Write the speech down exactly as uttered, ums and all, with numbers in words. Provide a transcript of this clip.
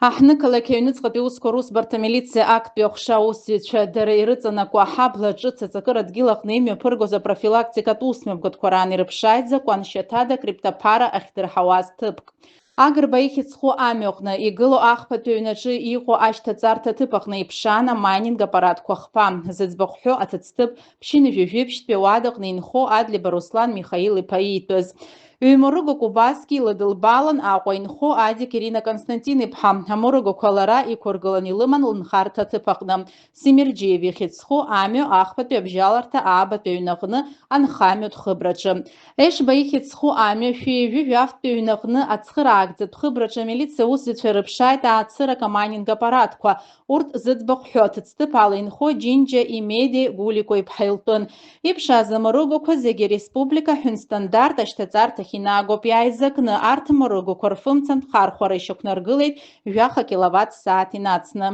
Аҳҭнықалақь аҩныҵҟатәи аусқәа русбарҭа амилициа актәи аҟәша аусзуҩцәа дара ирыҵанакуа аҳабла ҿыц аҵакыра дгьыл аҟны имҩаԥыргоз апрофилактикатә усмҩаԥгатәқәа раан ирыԥшааит закәаншьаҭада криптоԥара ахьдырҳауаз ҭыԥк. Агрба ихьӡ зху амҩаҟны игылоу ахԥатәи аҩнаҿы иҟоу ашьҭаҵарҭа аҭыԥ аҟны иԥшаан амайнинг аппаратқәа хԥа. Зыӡбахә ҳәоу аҭыӡҭыԥ ԥшьынҩажәи жәиԥшьтәи ауадаҟны инхо Адлеиба Руслан Михаил-иԥа иитәыз. Ҩ-мрыгәык убасгьы илыдылбалан Аҟәа инхо Адик Ирина Константин-иԥҳа. Амрыгәқәа лара иқәыргылан илыман лынхарҭа аҭыԥ аҟны. Семерџьиев ихьӡ зху амҩа ахԥатәи абжьаларҭа аабатәи аҩнаҟны анхамҩатә хыбраҿы. Ешба ихьӡ зху амҩа шәи ҩажәи жәафтәи аҩнаҟны ацхыраагӡатә хыбраҿы амилициа аусзуҩцәа рыԥшааит аацырак амайнинг аппаратқәа. Урҭ зыӡбахә ҳәо аҭыӡҭыԥ ала инхо Џьынџьа, Имеди, Гулико иԥҳа илтәын. Иԥшааз амрыгәқәа зегьы республика ҳәынстандарт ашьҭаҵарҭахь инагоуп иааизакны. Арҭ амрыгәқәа рфымцамтә хархәара ишьақәнаргылеит жәаха киловатт сааҭ инацны.